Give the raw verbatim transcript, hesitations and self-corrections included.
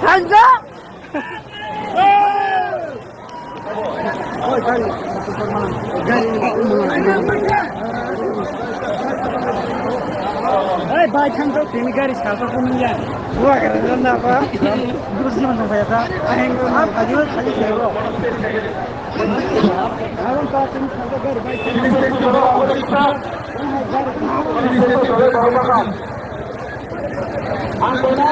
Hands up! Hey, bhai, thang to, tini gari salto ko nung ya. Gua gari na ba. Guru si man thang ya ta. Aheng ko na, kaju, kaju se ro. Aron pa tini salto gari, bhai, thang to. Ang ko na,